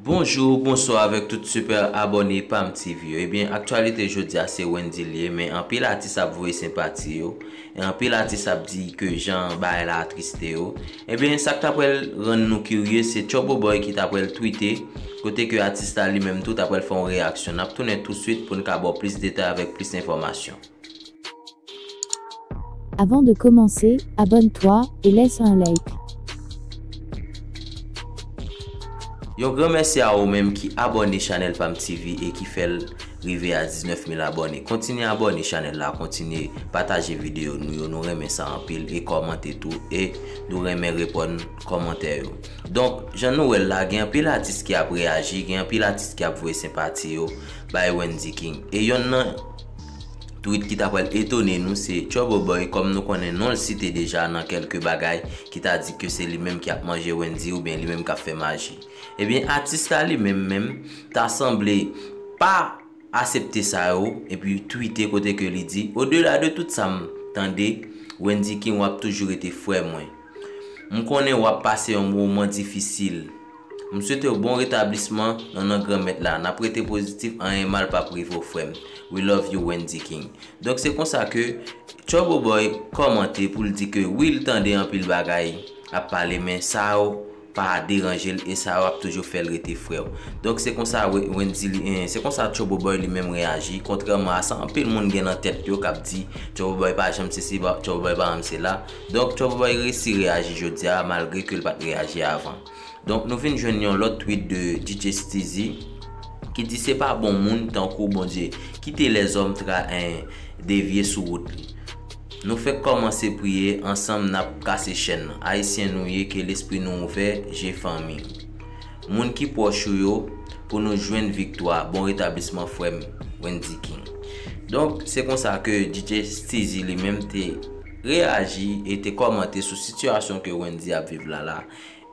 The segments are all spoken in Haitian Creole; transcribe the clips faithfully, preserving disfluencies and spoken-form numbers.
Bonjou, bonswa avèk tout super abòne Pam T V yo. Ebyen, aktyalite jodi a se Wendyy li ye, men anpil atis ap voye senpati yo. E anpil atis ap di ke jan bagay la atriste yo. Ebyen, sa k ta pral rann nou kirye, se Turbo Boy ki ta pral twite, kote ke atis la li menm tou ta pral fè yon reyaksyon. N ap tounen tousuit pou n ka ba w plis detay avèk plis enfòmasyon. Avant de commencer, abonne-toi et laisse un like. Yon gran mèsi a ou menm ki abòne chanèl Pam T V e ki fè l rive a diznèf mil abòne. Kontinye abòne chanèl la, kontinye pataje videyo nou yo, nou renmen sa anpil, e kòmante tou, e nou renmen reponn kòmantè yo. Donk, jan nou wè l la, gen anpil atis ki ap reyaji, gen anpil atis ki ap voye senpati yo bay Wendyy King. E yonn nan tweet ki ta pral etone nou se Turbo Boy, kòm nou konnen non l site deja nan kèlke bagay ki ta di ke se li menm ki ap manje Wendyy oubyen li menm k ap fè maji. Ebyen, atis la li menm menm ta sanble pa asepte sa yo, epi twite kote ke li di, odela de tout sa m tande, Wendyy King w ap toujou rete frè mwen. M konnen w ap pase yon moman difisil. M swete w bon retablisman nan non Granmèt la. N ap rete pozitif, anyen mal p ap rive w frè m. We love you Wendyy King. Donk se konsa ke Turbo Boy kòmante pou l di ke wi l tande anpil bagay ap pale men sa yo pa deranje l e sa yo ap toujou fè l rete frè w. Donk se konsa Wendyy li, eh, se konsa Turbo Boy li menm reyaji, kontrèman a sa anpil moun gen nan tèt yo k ap di Turbo Boy pa janm sesi, Turbo Boy pa janm sela. Donk Turbo Boy resi reyaji jodi a malgre ke l pa t reyaji avan. Donk nou vin jwenn yon lòt tweet de D J Steezy ki di se pa bon moun tankou Bondye kite lèzòm tra en devye sou wout li. Nou fèk kòmanse priye, ansanm n ap kase chèn nan. Ayisyen nou ye, ke lespri nou ouvè, je fanmi. Moun ki pwòch ou yo, pou nou jwenn viktwa, bon retablisman frè m, Wendyy King. Donk, se konsa ke D J Steezy li menm te reyaji e te kòmante sou sitiyasyon ke Wendyy ap viv la la.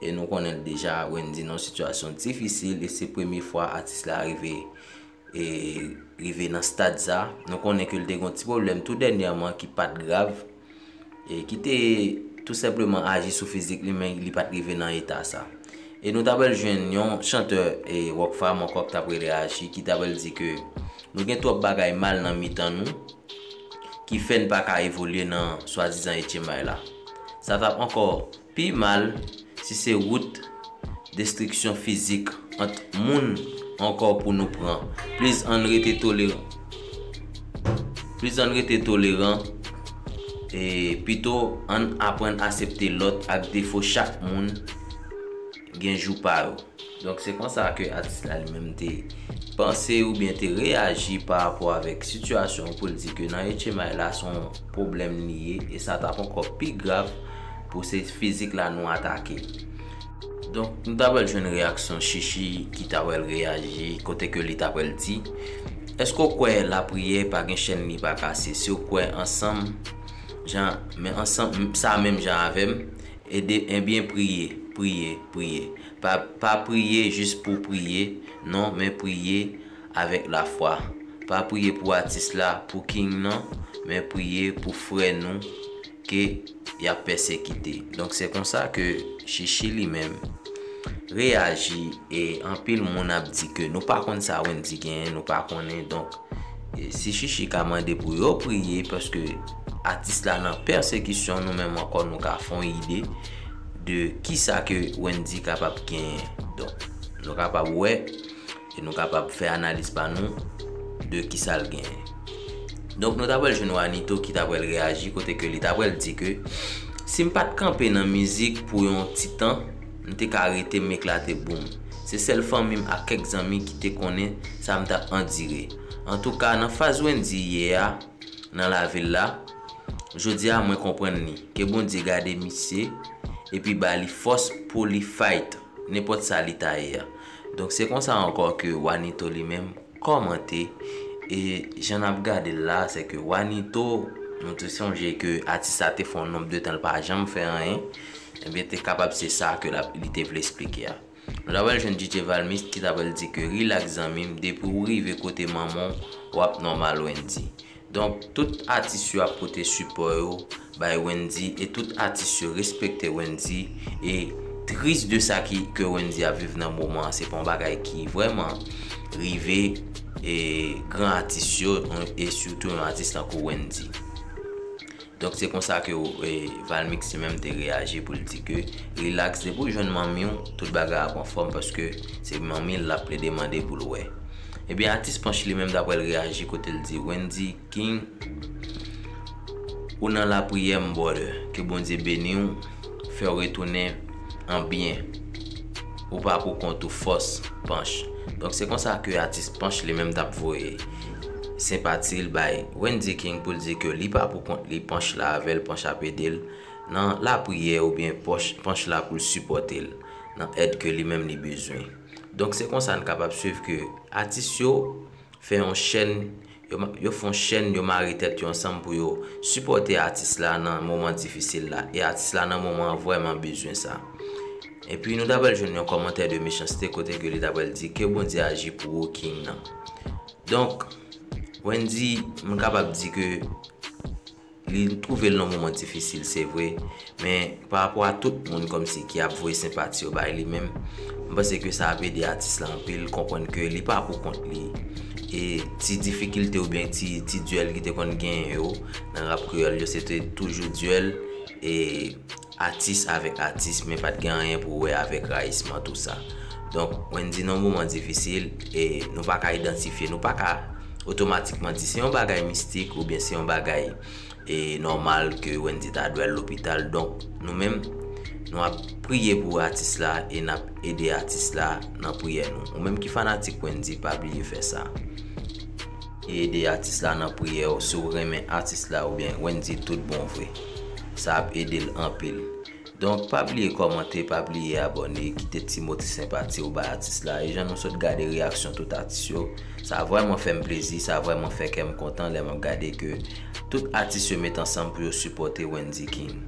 E nou konnen l deja, Wendyy nan yon sitiyasyon difisil e se premye fwa atis la rive e rive nan stad sa. Nou konnen ke l te gen yon ti pwoblèm tou dènyèman ki pa t grav e ki te tou senpleman aji sou fizik li, men li pa t rive nan eta sa. E nou ta pral jwenn yon chantè e Rockfam ankò ki ta pral reyaji, ki ta pral di ke nou gen twòp bagay mal nan mitan nou ki fè n pa ka evolye nan swadizan etchenmay la. Sa t ap ankò pi mal si se wout destriksyon fizik ant moun ankò pou nou pran. Please ann rete toleran. Please ann rete toleran e pito ann aprann asepte lòt ak defo chak moun gen jou pa yo. Donk se konsa ke atis la li menm te panse oubyen te reyaji pa rapò avèk sitiyasyon pou l di ke nan etchenmay la se yon pwoblèm li ye e sa t ap ankò pi grav pou se fizik la nou atake. Donk nou ta pral jwenn reyaksyon Chichi ki ta pral reyaji kote ke li ta pral di, èske w kwè lapriyè pa gen chèn li pa kase? Si w kwè ansanm jan men ansanm sa menm jan avè m, ede, ebyen priye, priye, priye. Pa, pa priye jis pou priye, non, men priye avèk lafwa. Pa priye pou atis la, pou King nan, men priye pou frè nou ke y ap pèsekite. Donk se konsa ke Chichi li menm reyaji e anpil moun ap di ke nou pa konn sa Wendyy genyen, nou pa konnen. Donk e si Chichi ka mande pou yo priye paske atis la nan pèsekisyon, nou menm ankò nou ka fè yon ide de kisa ke Wendyy kapab genyen. Donk nou kapab wè e nou kapab fè analiz pa nou de kisa l genyen. Donk nou ta pral jwenn Wanito ki ta pral reyaji kote ke li ta pral di ke si m pa t kanpe nan mizik pou yon ti tan, m te ka rete m eklate boum. Se sèl fanmi m ak kèk zanmi ki te konnen sa m t ap andire. Antouka nan faz Wendyy ye a nan lavil la, jodi a mwen konprann li. Ke Bondye gade misye epi ba li fòs pou li fight nenpòt sa li ta ye a. Donk se konsa ankò ke Wanito li menm kòmante e jan n ap gade l la se ke Wanito, nou te sonje ke atis sa te fè yon nonb de tan l pa janm fè anyen, ebyen te kapab se sa ke l ap, li te vle esplike a. Nou ta pral jwenn D J Valmist ki ta pral di ke rilaks zanmi m, depi w rive kote manman w, w ap nòmal Wendyy. Donk tout atis yo ap pote sipò yo bay Wendyy e tout atis yo respekte Wendyy e tris de sa ki, ke Wendy ap viv nan moman an. Se pa yon bagay ki vrèman rive e gran atis yo, e sitou yon atis tankou Wendy. Donk se konsa ke e, Valmix li menm te reyaji pou l di ke rilaks, depi w jwenn manmi w, tout bagay ap anfòm, paske se manmi l l ap plede mande pou l wè. Ebyen atis Panch li menm, daprè l, reyaji kote l di, Wendy King, ou nan lapriyè m, brother, ke Bondye beni w, fè w retounen an byen. Ou pa pou kont ou, fòs, Panch. Donk se konsa ke atis Panch li menm t ap voye senpati l bay Wendy King pou l di ke li pa pou kont li, Panch la avè l, Panch ap ede l nan lapriyè oubyen Panch la pou l sipòte l nan èd ke li menm li bezwen. Donk se konsa n kapab swiv ke atis yo fè yon chèn, yo, yo fè yon chèn, yo mare tèt yo ansanm pou yo sipòte atis la nan moman difisil la. E atis la nan moman an vrèman bezwen sa. Epi nou ta pral jwenn yon kòmantè de Mechanste kote ke li ta pral di ke Bondye aji pou ou King nan. Donk, Wendy, m kapab di ke li twouve l nan moman difisil, se vre, men pa rapò a tout moun kòmsi ki ap voye senpati yo bay li menm, m panse ke sa ap ede atis la anpil, konprann ke li pa pou kont li. E ti difikilte oubyen ti, ti dyèl ki te konn genyen yo nan rap kreyòl yo, se te toujou dyèl e atis avèk atis, men pa t gen anyen pou wè avèk rayisman, tou sa. Donk, Wendy nan moman difisil, e nou pa ka idantifye, nou pa ka otomatikman di se yon bagay mistik oubyen se yon bagay e nòmal ke Wendy ta dwe al lopital. Donk, nou menm, nou ap priye pou atis la e n ap ede atis la nan priyè nou. Ou menm ki fanatik Wendy, pa bliye fè sa. E ede atis la nan priyè w si w renmen atis la oubyen Wendy tout bon vre. Sa ap ede l anpil. Donk, pa bliye kòmante, pa bliye abòne, kite ti mo ti senpati w bay atis la. E jan nou sot gade reyaksyon tout atis yo, sa vrèman fè m plezi, sa vrèman fè kè m kontan lè m ap gade ke tout atis yo met ansanm pou yo sipòte Wendy King.